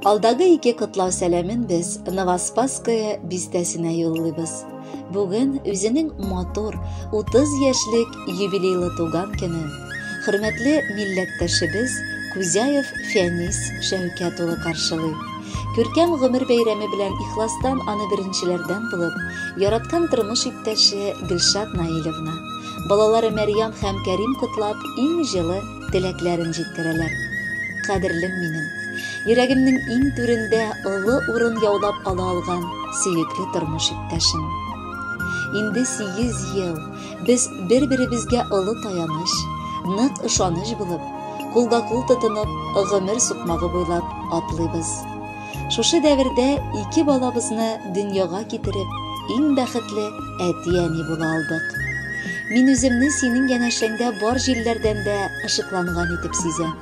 Алдагы ике котлау сәламен без Новоспасское бистәсенә юллыйбыз. Бүген үзенең матур 30 яшьлек юбилейлы туган көнен хөрмәтле милләттәшебез Кузяев Фәнис Шәүкәт улы каршылый. Күркәм гомер бәйрәме белән ихластан аны беренчеләрдән булып, яраткан тормыш иптәше Гөлшат Наилевна, балалары Мәрьям һәм Кәрим котлап, иң җылы теләкләрен җиткерәләр. Кадерлем минем, йөрәгемнең иң түрендә олы урын яулап ала алган сөекле тормыш иптәшем. Инде 8 ел без бер-беребезгә олы таяныч, нык ышаныч булып, кулга-кул тотынып, гомер сукмагы буйлап атлыйбыз. Шушы дәвердә ике балабызны дөньяга китереп, иң бәхетле әти-әни була алдык. Мин үземне синең янәшәңдә бар җилләрдән дә ышыкланган итеп сизәм.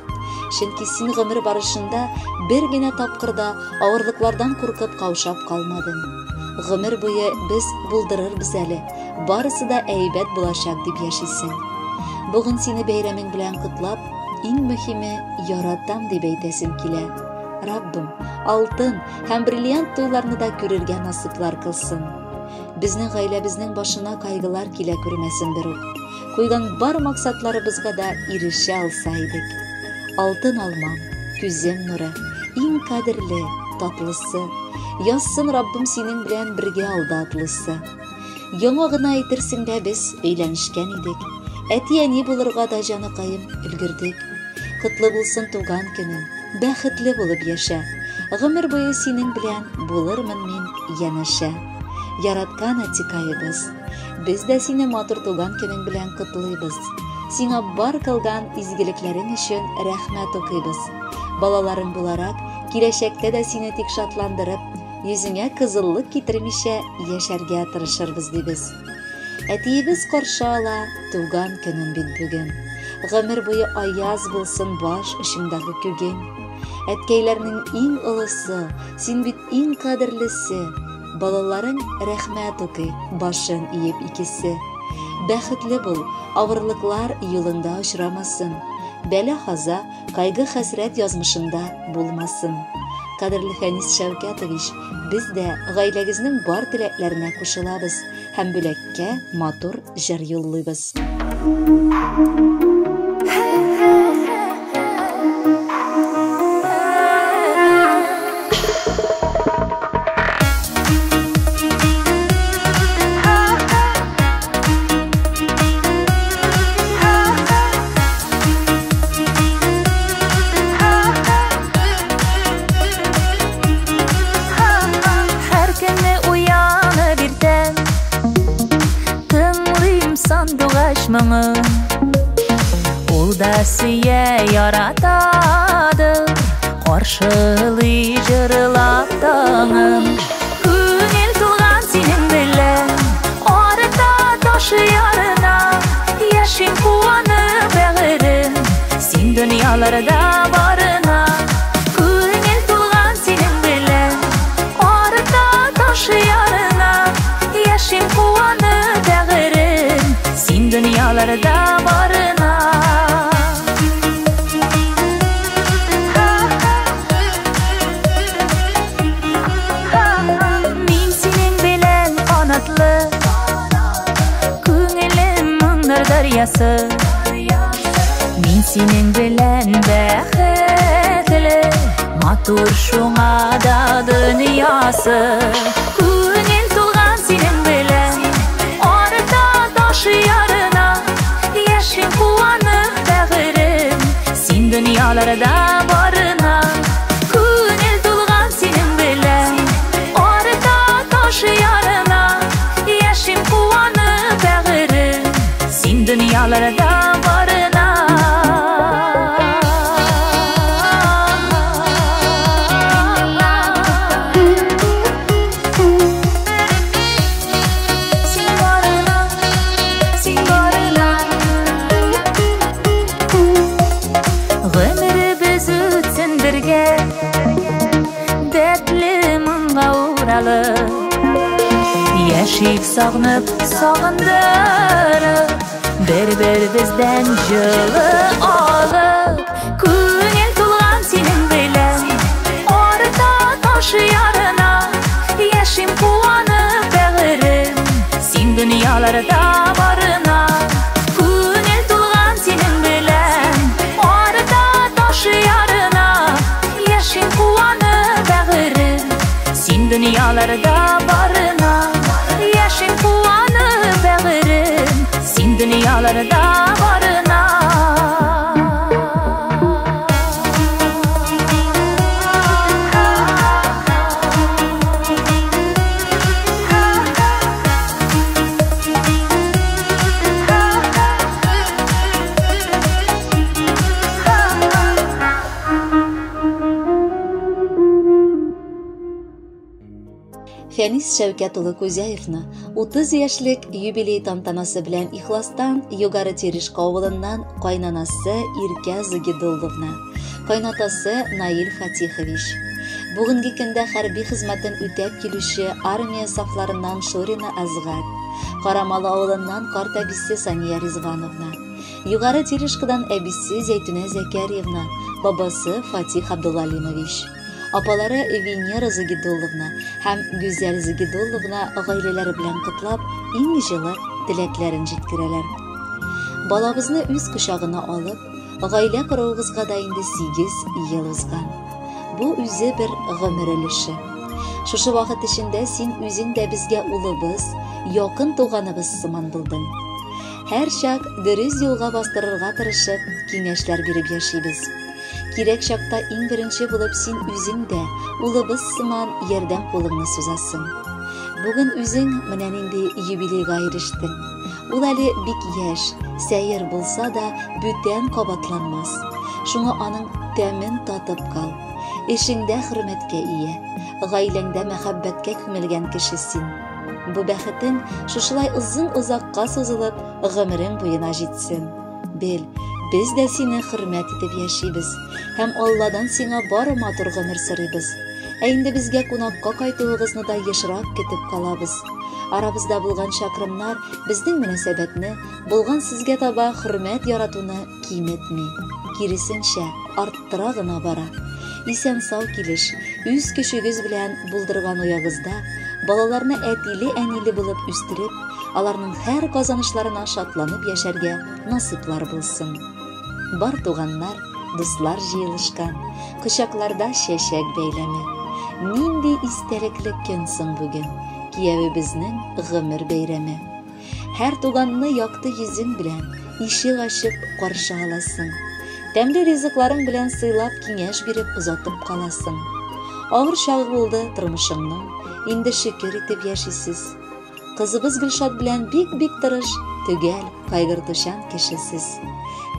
Чөнки син гомер барышында бер генә тапкыр да авырлыклардан куркып каушап калмадың. Гомер буе без булдырырбыз әле, барысы да әйбәт булачак дип яшисең. Бүген сине бәйрәмең белән котлап, иң мөһиме яратам дип әйтәсем килә. Раббым, алтын һәм бриллиант туйларны да күрергә насыйплар кылсын. Безнең гаиләбезнең башына кайгылар килә күрмәсен берүк. Куйган бар максатларыбызга да ирешә алса идек. Алтын алмам, күзем нуры, иң кадерле, татлысы. Язсын Раббым синең белән бергә алда атлысы. Яңа гына әйтерсең дә без өйләнешкән идек. Әти-әни булырга да җаныкаем өлгердек. Котлы булсын туган көнең, бәхетле булып яшә. Гомер буе синең белән булырмын мин янәшә. Яраткан әтикаебыз, без дә сине матур туган көнең белән котлыйбыз. Сиңа бар кылган изгелекләрең өчен рәхмәт укыйбыз. Балаларың буларак, киләчәктә дә сине тик шатландырып, йөзеңә кызыллык китермичә яшәргә тырышырбыз дибез. Әтиебез каршы ала туган көнен бит бүген. Гомер буе аяз булсын баш очыңдагы күгең. Әткәйләрнең иң олысы, син бит иң кадерлесе. Балаларың рәхмәт укый, башын иеп икесе. Бәхетле бул, авырлыклар юлыңда очрамасын. Бәла-каза, кайгы-хәсрәт язмышыңда булмасын. Кадерле Фәнис Шәүкәтович, без дә гаиләгезнең бар теләкләренә кушылабыз һәм бүләккә матур җыр юллыйбыз. Һәр көнне уянып иртән тыңлыйм сандугач моңын. Ул да сөя, яратадыр, каршылый җырлап таңын. Күңел тулган синең белән, арыта таш ярына, яшим куанып бәгырем, син дөньяларда барына. Күңел тулган синең белән, арыта таш ярына, яшим куанып бәгырем, син дөньяларда барына. Мин синең белән канатлы, күңелем моңнар дәрьясы. Мин синең белән бәхетле, матур шуңа да дөньясы. Күңел тулган синең белән, арыта таш ярына, яшим куанып бәгырем, син дөньяларда барына. Күңел тулган синең белән, арыта таш ярына, яшим куанып бәгырем, син дөньяларда барына. Син барына, син барына. Гомеребез үтсен бергә, дәртле моңга уралып, яшик сагынып, сагындырып, бер-беребездән җылы алып. Күңел тулган синең белән, арыта дөньяларда барына. Күңел тулган синең белән, арта ташы ярына. Яшим куанып бәгырем, син дөньяларда барына. Яшим куанып бәгырем, син дөньяларда барына. Фәнис Шәүкәт улы Кузяевны 30 яшьлек юбилей тантанасы белән ихластан Югары Терешка авылыннан кайнанасы Иркә Загидулловна, кайнатасы Наил Фатихович. Бүгенге көндә хәрби хезмәтен үтәп килүче армия сафларыннан Шурина Азгат, Карамалы авылыннан карт әбисе Сания Ризвановна, Югары Терешкадан әбисе Зәйтүнә Зәкәрьевна, бабасы Фатих Абдулалимович. Апалары Венера Загидулловна һәм Гүзәл Загидулловна гаиләләре белән котлап, иң җылы теләкләрен җиткерәләр. Балабызны үз кочагына алып, гаилә коруыгызга да инде 8 ел узган. Бу үзе бер гомер өлеше. Шушы вакыт эчендә син үзең дә безгә улыбыз, якын туганыбыз сыман булдың. Һәр чак дөрес юлга бастырырга тырышып, киңәшләр биреп яшибез. Кирәк чакта иң беренче булып син үзең дә улыбыз сыман ярдәм кулыңны сузасың. Бүген үзең менә нинди юбилейга ирештең. Ул әле бик яшь, сәер булса да, бүтән кабатланмас. Шуңа аның тәмен татып кал. Эшеңдә хөрмәткә ия, гаиләңдә мәхәббәткә күмелгән кеше син. Бу бәхетең шушылай озын-озакка сузылып, гомерең буена җитсен. Бел, без дә сине хөрмәт итеп яшибез һәм Алладан сиңа бары матур гомер сорыйбыз. Ә инде безгә кунакка кайтуыгызны да ешрак көтеп калабыз. Арабызда булган чакрымнар безнең мөнәсәбәтне, булган сезгә таба хөрмәт яратуны киметми. Киресенчә, арттыра гына бара. Исән-сау килеш, үз көчегез белән булдырган оягызда балаларны әтиле-әниле булып үстереп, аларның һәр казанышларына шатланып яшәргә насыйплар булсын. Бар туганнар, дуслар җыелышкан, кочакларда чәчәк бәйләме. Нинди истәлекле көн соң бүген, киявебезнең гомер бәйрәме. Һәр туганны якты йөзең белән ишек ачып каршы аласың. Тәмле ризыкларың белән сыйлап, киңәш биреп озатып каласың. Авыр чагы булды тормышыңның, инде шөкер итеп яшисез. Кызыбыз Гөлшат белән бик-бик тырыш, төгәл, кайгыртучан кешесез.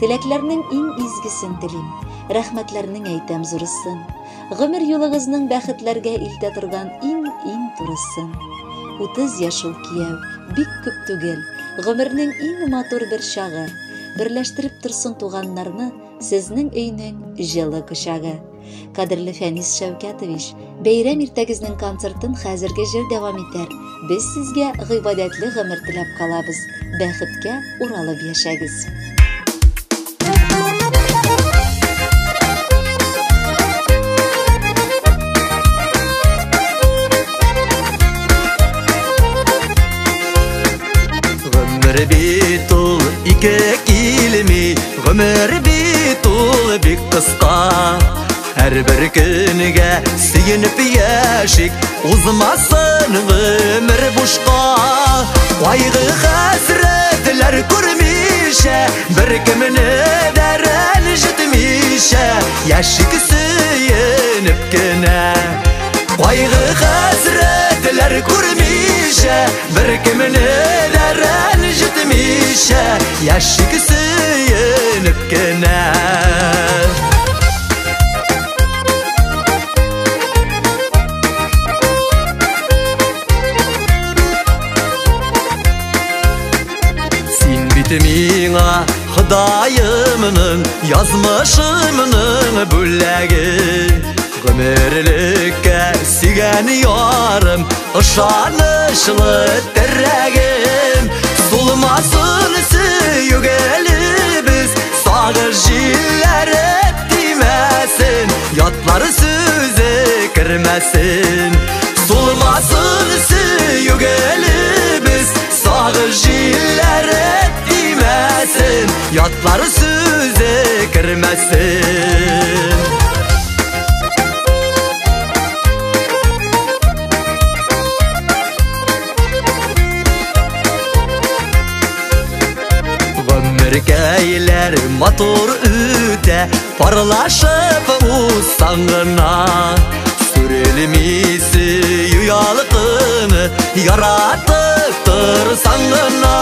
Теләкләрнең иң изгесен телим, рәхмәтләрнең әйтәм зурысын. Гомер юлыгызның бәхетләргә илтә торган иң-иң турысын. 30 яшь ул кияү, бик күп түгел, гомернең иң матур бер чагы. Берләштереп торсын туганнарны сезнең өйнең җылы кочагы. Кадерле Фәнис Шәүкәтович, бәйрәм иртәгезнең концертын хәзерге җыр дәвам итәр. Без сезгә гыйбадәтле гомер теләп калабыз. Бәхеткә уралып яшәгез. Гомер бит ул ике килми, гомер бит ул бик кыска. Һәрбер көнгә сөенеп яшик, узмасын гомер бушка. Кайгы хәсрәтләр күрмичә, бер кемне дә рәнҗетмичә, яшик сөенеп кенә. Кайгы хәсрәтләр күрмичә, бер кемне дә рәнҗетмичә, яшик сөенеп кенә. Миңа Ходаемның, язмышымның бүләге. Гомерлеккә сөйгән ярым, ышанычлы терәгем. Сулмасын сөю гөлебез, сагыш җилләре тимәсен, ятлар сүзе кермәсен. Сулмасын сөю гөлебез, сагыш Ятлар сүзе кермәсен. Гомеркәйләр матур үтә, парлашып узсаң гына. Сүрелми сөю ялкыны, яратып торсаң гына.